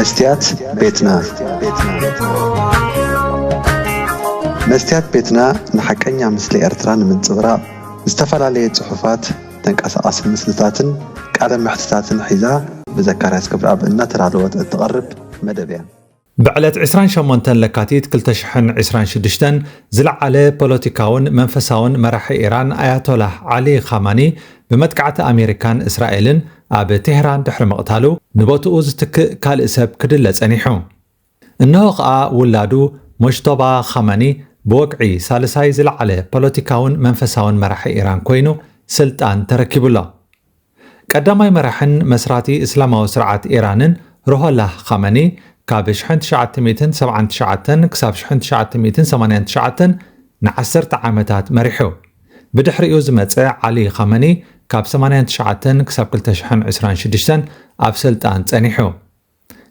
መስትያት ቤትና። መስትያት ቤትና ንሓቀኛ ምስሊ ኤርትራ ንምንጽብራቕ ዝተፈላለየ ጽሑፋት፣ ተንቀሳቓሲ ምስልታትን ቃለ መሕትታትን ሒዛ ብዘካርያስ ክብረኣብ እናተዳለወት እትቐርብ መደብ እያ። ብዕለት ዕስራን ሸሞንተን ለካቲት ክልተ ሽሕን ዕስራን ሽዱሽተን ዝለዓለ ፖለቲካውን መንፈሳውን መራሒ ኢራን ኣያቶላህ ዓሊ ኻማኒ ብመጥቃዕቲ ኣሜሪካን እስራኤልን ኣብ ቴህራን ድሕሪ ምቕታሉ፣ ንቦትኡ ዝትክእ ካልእ ሰብ ክድለ ጸኒሑ። እንሆ ኸኣ ውላዱ ሞጅቶባ ኻማኒ ብወግዒ ሳልሳይ ዝለዓለ ፖለቲካውን መንፈሳውን መራሒ ኢራን ኮይኑ ስልጣን ተረኪቡ ኣሎ። ቀዳማይ መራሕን መስራቲ እስላማዊ ስርዓት ኢራንን ሮሆላህ ኻመኒ ካብ ሽሕን ትሽዓተ ሚእትን ሰብዓን ትሽዓተን ክሳብ ሽሕን ትሽዓተ ሚእትን ሰማንያን ትሽዓተን ንዓሰርተ ዓመታት መሪሑ። ብድሕሪኡ ዝመጸ ዓሊ ኻመኒ ካብ ሰማንያን ትሽዓተን ክሳብ ክልተ ሽሕን ዕስራን ሽዱሽተን ኣብ ስልጣን ጸኒሑ።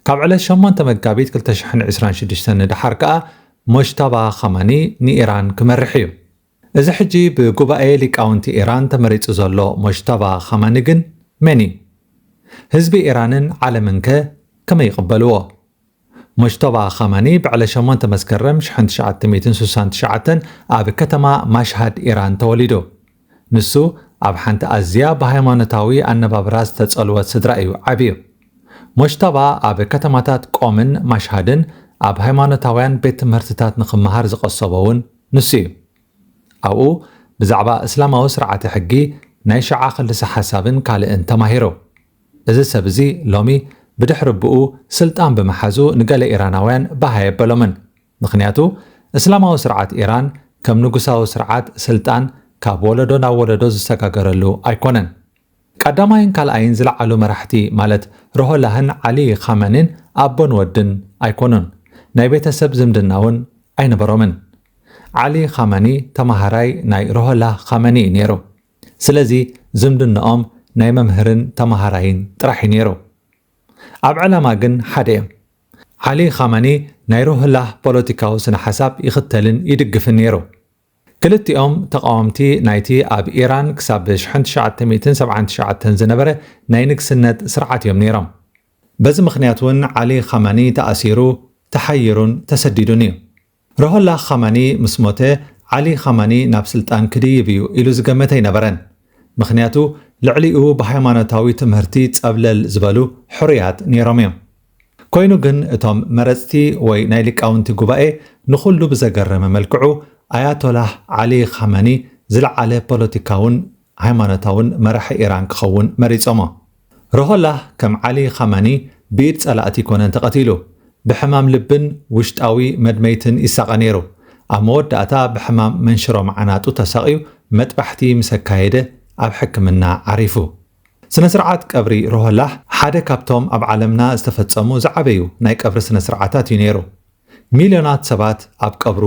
ካብ ዕለት ሸሞንተ መጋቢት ክልተ ሽሕን ዕስራን ሽዱሽተን ንደሓር ከኣ ሞጅታባ ኻማኒ ንኢራን ክመርሕ እዩ። እዚ ሕጂ ብጉባኤ ሊቃውንቲ ኢራን ተመሪጹ ዘሎ ሞጅተባ ኻማኒ ግን መን እዩ? ህዝቢ ኢራንን ዓለምን ከ ከመይ ይቕበልዎ? ሞጅተባ ኻማኒ ብዕለ ሸሞንተ መስከረም ሽሕን ትሽዓተ ሚእትን ስሳን ትሽዓተን ኣብ ከተማ ማሽሃድ ኢራን ተወሊዱ። ንሱ ኣብ ሓንቲ ኣዝያ ብሃይማኖታዊ ኣነባብራ ዝተጸልወት ስድራ እዩ ዓብዩ። ሞጅተባ ኣብ ከተማታት ቆምን ማሽሃድን ኣብ ሃይማኖታውያን ቤት ትምህርትታት ንኽመሃር ዝቐሰቦ እውን ንሱ እዩ። ኣብኡ ብዛዕባ እስላማዊ ስርዓተ ሕጊ፣ ናይ ሸዓ ክልሰ ሓሳብን ካልእን ተማሂሩ። እዚ ሰብ እዚ ሎሚ ብድሕሪ ብኡ ስልጣን ብምሓዙ ንገለ ኢራናውያን ባህ ኣየበሎምን። ምኽንያቱ እስላማዊ ስርዓት ኢራን ከም ንጉሳዊ ስርዓት ስልጣን ካብ ወለዶ ናብ ወለዶ ዝሰጋገረሉ ኣይኮነን። ቀዳማይን ካልኣይን ዝለዓሉ መራሕቲ ማለት ሮሆላህን ዓሊ ኻመኒን ኣቦን ወድን ኣይኮኑን። ናይ ቤተሰብ ዝምድና እውን ኣይነበሮምን። ዓሊ ኻመኒ ተማሃራይ ናይ ሮሆላህ ኻመኒ እዩ ነይሩ። ስለዚ ዝምድናኦም ናይ መምህርን ተማሃራይን ጥራሕ እዩ ነይሩ። ኣብ ዕላማ ግን ሓደ እዮም። ዓሊ ኻመኒ ናይ ሮሆላህ ፖለቲካዊ ስነ ሓሳብ ይኽተልን ይድግፍን ነይሩ። ክልቲኦም ተቓወምቲ ናይቲ ኣብ ኢራን ክሳብ ሽሕን ትሽዓተ ሚእትን ሰብዓን ትሽዓተን ዝነበረ ናይ ንግስነት ስርዓት እዮም ነይሮም። በዚ ምኽንያት እውን ዓሊ ኻማኒ ተኣሲሩ፣ ተሓይሩን ተሰዲዱን እዩ። ሮሆላ ኻማኒ ምስ ሞተ፣ ዓሊ ኻማኒ ናብ ስልጣን ክድይብ እዩ ኢሉ ዝገመተ ኣይነበረን። ምኽንያቱ ልዕሊኡ ብሃይማኖታዊ ትምህርቲ ጸብለል ዝበሉ ሕሩያት ነይሮም እዮም። ኮይኑ ግን እቶም መረጽቲ ወይ ናይ ሊቃውንቲ ጉባኤ ንኹሉ ብዘገረመ መልክዑ ኣያቶላህ ዓሊ ኻመኒ ዝለዓለ ፖለቲካውን ሃይማኖታውን መራሒ ኢራን ክኸውን መሪጾሞ። ሮሆላህ ከም ዓሊ ኻመኒ ብኢድ ጸላእቲ ኣይኮነን ተቐቲሉ። ብሕማም ልብን ውሽጣዊ መድመይትን ይሳቐ ነይሩ። ኣብ መወዳእታ ብሕማም መንሽሮ መዓናጡ ተሳቕዩ መጥባሕቲ ምስ ኣካየደ ኣብ ሕክምና ዓሪፉ። ስነ ስርዓት ቀብሪ ሮሆላህ ሓደ ካብቶም ኣብ ዓለምና ዝተፈጸሙ ዝዓበዩ ናይ ቀብሪ ስነ ስርዓታት እዩ ነይሩ። ሚልዮናት ሰባት ኣብ ቀብሩ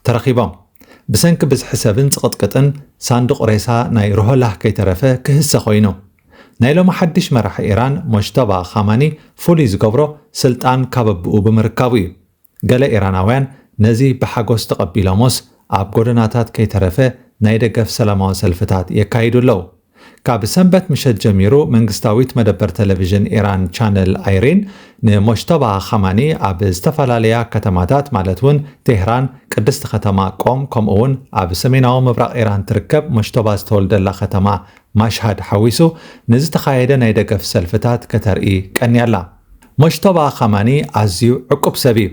ተረኺቦም። ብሰንኪ ብዝሒ ሰብን ጽቕጥቅጥን ሳንዱቕ ሬሳ ናይ ሮሆላህ ከይተረፈ ክህሰ ኮይኑ። ናይ ሎሚ ሓድሽ መራሒ ኢራን ሞጅተባ ኻማኒ ፍሉይ ዝገብሮ ስልጣን ካብ ኣቦኡ ብምርካቡ እዩ። ገለ ኢራናውያን ነዚ ብሓጎስ ተቐቢሎሞስ ኣብ ጎደናታት ከይተረፈ ናይ ደገፍ ሰላማዊ ሰልፍታት የካይዱ ኣለዉ። ካብ ሰንበት ምሸት ጀሚሩ መንግስታዊት መደበር ቴሌቪዥን ኢራን ቻነል ኣይሪን ንሞጅተባ ኻማኒ ኣብ ዝተፈላለያ ከተማታት ማለት እውን ቴህራን፣ ቅድስቲ ከተማ ቆም ከምኡ እውን ኣብ ሰሜናዊ ምብራቕ ኢራን ትርከብ ሞጅተባ ዝተወልደላ ከተማ ማሽሃድ ሓዊሱ ንዝተኻየደ ናይ ደገፍ ሰልፍታት ከተርኢ ቀንያ ኣላ። ሞጅተባ ኻማኒ ኣዝዩ ዕቁብ ሰብ እዩ።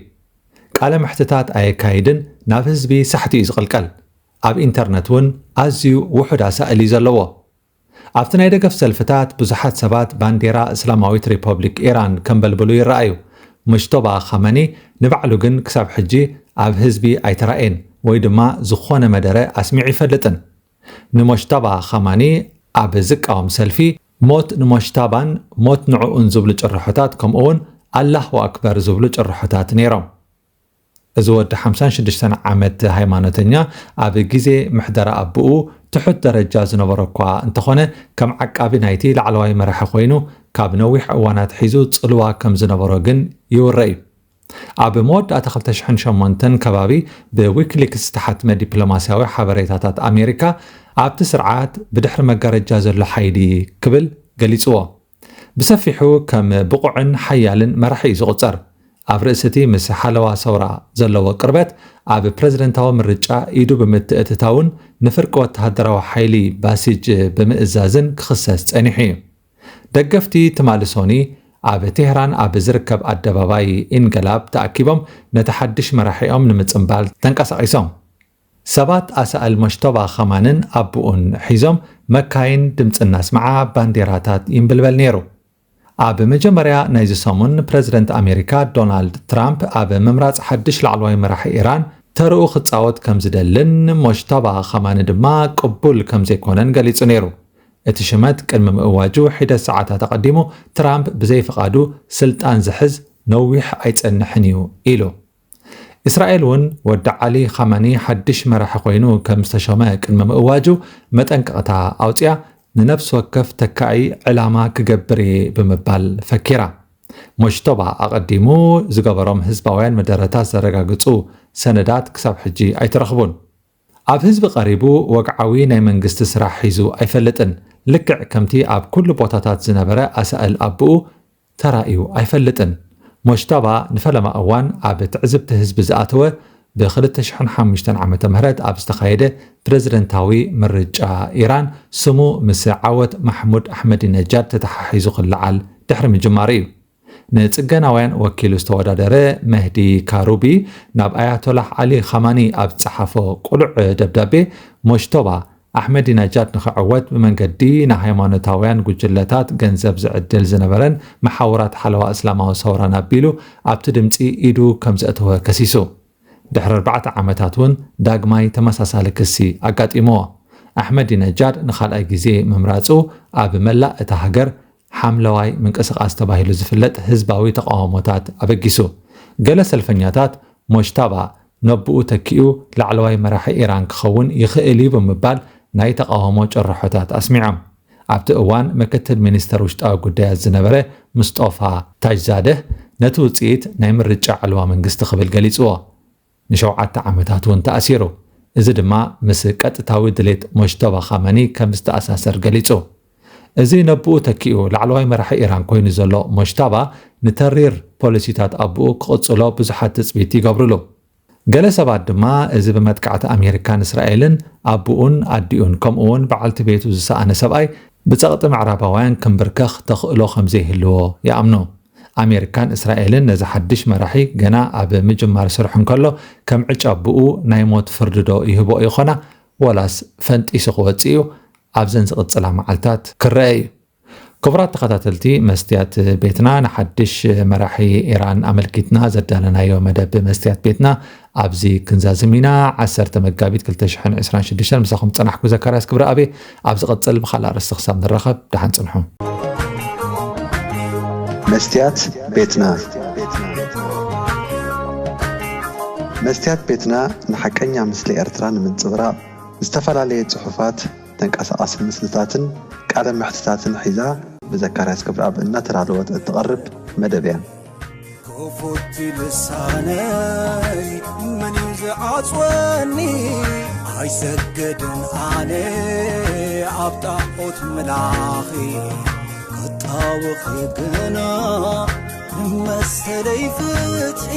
ቃለ መሕትታት ኣየካይድን ናብ ህዝቢ ሳሕቲ እዩ ዝቕልቀል። ኣብ ኢንተርነት እውን ኣዝዩ ውሑድ ኣሳእል እዩ ዘለዎ። ኣብቲ ናይ ደገፍ ሰልፍታት ብዙሓት ሰባት ባንዴራ እስላማዊት ሪፐብሊክ ኢራን ከንበልብሉ ይረኣዩ። ሙጅቶባ ኻመኒ ንባዕሉ ግን ክሳብ ሕጂ ኣብ ህዝቢ ኣይተራእየን ወይ ድማ ዝኾነ መደረ ኣስሚዑ ይፈልጥን። ንሞጅታባ ኻማኒ ኣብ ዝቃወም ሰልፊ ሞት ንሞጅታባን ሞት ንዕኡን ዝብሉ ጭርሖታት ከምኡ እውን ኣላሁ ኣክበር ዝብሉ ጭርሖታት ነይሮም። እዚ ወዲ ሓምሳን ሽዱሽተን ዓመት ሃይማኖተኛ ኣብ ግዜ ምሕደራ ኣቦኡ ትሑት ደረጃ ዝነበሮ እኳ እንተኾነ ከም ዓቃቢ ናይቲ ላዕለዋይ መራሒ ኮይኑ ካብ ነዊሕ እዋን ኣትሒዙ ጽልዋ ከም ዝነበሮ ግን ይውረ እዩ። ኣብ መወዳእታ ክልተ ሽሕን ሸሞንተን ከባቢ ብዊኪሊክስ ዝተሓትመ ዲፕሎማስያዊ ሓበሬታታት ኣሜሪካ ኣብቲ ስርዓት ብድሕሪ መጋረጃ ዘሎ ሓይሊ ክብል ገሊጽዎ። ብሰፊሑ ከም ብቑዕን ሓያልን መራሒ እዩ ዝቑጸር። ኣብ ርእሲ እቲ ምስ ሓለዋ ሰውራ ዘለዎ ቅርበት፣ ኣብ ፕረዚደንታዊ ምርጫ ኢዱ ብምትእትታውን ንፍርቂ ወተሃደራዊ ሓይሊ ባሲጅ ብምእዛዝን ክኽሰስ ጸኒሑ እዩ። ደገፍቲ ትማሊ ሶኒ ኣብ ቴህራን ኣብ ዝርከብ ኣደባባይ ኢንገላብ ተኣኪቦም ነቲ ሓድሽ መራሒኦም ንምጽንባል ተንቀሳቒሶም። ሰባት ኣሳእል ሞሽቶባ ኸማንን ኣቦኡን ሒዞም መካይን ድምፂ እናስምዓ ባንዴራታት ይንብልበል ነይሩ። ኣብ መጀመርያ ናይዚ ሰሙን ፕረዚደንት ኣሜሪካ ዶናልድ ትራምፕ ኣብ ምምራፅ ሓድሽ ላዕለዋይ መራሒ ኢራን ተርኡ ክፃወት ከም ዝደልን ሞሽቶባ ኸማኒ ድማ ቅቡል ከም ዘይኮነን ገሊፁ ነይሩ። እቲ ሽመት ቅድሚ ምእዋጁ ሒደት ሰዓታት ኣቐዲሙ ትራምፕ ብዘይፍቓዱ ስልጣን ዝሕዝ ነዊሕ ኣይጸንሕን እዩ ኢሉ። እስራኤል እውን ወዲ ዓሊ ኻማኒ ሓድሽ መራሒ ኮይኑ ከም ዝተሾመ ቅድሚ ምእዋጁ መጠንቀቕታ ኣውፅያ፣ ንነፍሲ ወከፍ ተካኢ ዕላማ ክገብር እየ ብምባል ፈኪራ። ሞጅቶባ ኣቐዲሙ ዝገበሮም ህዝባውያን መደረታት ዘረጋግፁ ሰነዳት ክሳብ ሕጂ ኣይተረኽቡን። ኣብ ህዝቢ ቀሪቡ ወግዓዊ ናይ መንግስቲ ስራሕ ሒዙ ኣይፈልጥን። ልክዕ ከምቲ ኣብ ኩሉ ቦታታት ዝነበረ ኣሳእል ኣቦኡ ተራእዩ ኣይፈልጥን። ሞጅቶባ ንፈለማ እዋን ኣብ ትዕዝብቲ ህዝቢ ዝኣተወ ብ ክልተ ሽሕን ሓሙሽተን ዓመተ ምህረት ኣብ ዝተኻየደ ፕረዚደንታዊ ምርጫ ኢራን ስሙ ምስ ዓወት ማሕሙድ ኣሕመዲነጃድ ተተሓሒዙ ክለዓል ድሕሪ ምጅማሩ እዩ። ንጽገናውያን ወኪሉ ዝተወዳደረ መህዲ ካሩቢ ናብ ኣያቶላህ ዓሊ ኻማኒ ኣብ ዝጸሓፎ ቅሉዕ ደብዳቤ ሞጅቶባ ኣሕመዲነጃድ ንኽዕወት ብመንገዲ ንሃይማኖታውያን ጉጅለታት ገንዘብ ዝዕድል ዝነበረን መሓውራት ሓለዋ እስላማዊ ሰውራን ኣቢሉ ኣብቲ ድምጺ ኢዱ ከም ዘእተወ ከሲሱ። ድሕሪ ኣርባዕተ ዓመታት እውን ዳግማይ ተመሳሳሊ ክሲ ኣጋጢምዎ። ኣሕመዲነጃድ ንኻልኣይ ግዜ ምምራጹ ኣብ መላእ እታ ሃገር ሓምለዋይ ምንቅስቓስ ተባሂሉ ዝፍለጥ ህዝባዊ ተቓውሞታት ኣበጊሱ። ገለ ሰልፈኛታት ሞጅታባ ነብኡ ተኪኡ ላዕለዋይ መራሒ ኢራን ክኸውን ይኽእል እዩ ብምባል ናይ ተቓውሞ ጭርሖታት ኣስሚዖም። ኣብቲ እዋን ምክትል ሚኒስተር ውሽጣዊ ጉዳያት ዝነበረ ምስጦፋ ታጅዛደህ ነቲ ውጽኢት ናይ ምርጫ ዕልዋ መንግስቲ ክብል ገሊጽዎ። ንሸውዓተ ዓመታት እውን ተኣሲሩ። እዚ ድማ ምስ ቀጥታዊ ድሌት ሞጅተባ ኻመኒ ከም ዝተኣሳሰር ገሊጹ። እዚ ነብኡ ተኪኡ ላዕለዋይ መራሒ ኢራን ኮይኑ ዘሎ ሞጅተባ ንተሪር ፖሊሲታት ኣቦኡ ክቕጽሎ ብዙሓት ትጽቢት ይገብርሉ። ገለ ሰባት ድማ እዚ ብመጥቃዕቲ ኣሜሪካን እስራኤልን ኣቦኡን ኣዲኡን ከምኡውን በዓልቲ ቤቱ ዝሰኣነ ሰብኣይ ብጸቕጢ ምዕራባውያን ክምብርከኽ ተኽእሎ ከም ዘይህልዎ ይኣምኑ። ኣሜሪካን እስራኤልን ነዚ ሓድሽ መራሒ ገና ኣብ ምጅማር ስርሑ እንከሎ ከም ዕጫ ኣቦኡ ናይ ሞት ፍርዲ ዶ ይህቦ ይኾና ወላስ ፈንጢሱ ክወጽእ እዩ ኣብዘን ዝቕጽላ መዓልታት ክረአ እዩ። ክቡራት ተኸታተልቲ መስትያት ቤትና ንሓድሽ መራሒ ኢራን ኣመልኪትና ዘዳለናዮ መደብ መስትያት ቤትና ኣብዚ ክንዛዝም ኢና። ዓሰርተ መጋቢት ክልተ ሽሕን ዕስራን ሽዱሽተን ምሳኹም ዝጸናሕኩ ዘካርያስ ክብረኣብ እየ። ኣብ ዝቕጽል ብኻልእ ኣርእስቲ ክሳብ ንራኸብ ደሓን ጽንሑ። መስትያት ቤትና። መስትያት ቤትና ንሓቀኛ ምስሊ ኤርትራ ንምንጽብራቕ ዝተፈላለየ ጽሑፋት፣ ተንቀሳቓሲ ምስልታትን ቃለ መሕትታትን ሒዛ ብዘካርያስ ክብረኣብ እናተዳለወት እትቐርብ መደብ እያ። ክፉት ልሳነይ መን እዩ ዝዓጽወኒ? ኣይሰግድን ኣነ ኣብ ጣዖት ምላኺ፣ ክጣወኺ ግና ንመሰለይ ፍትሒ።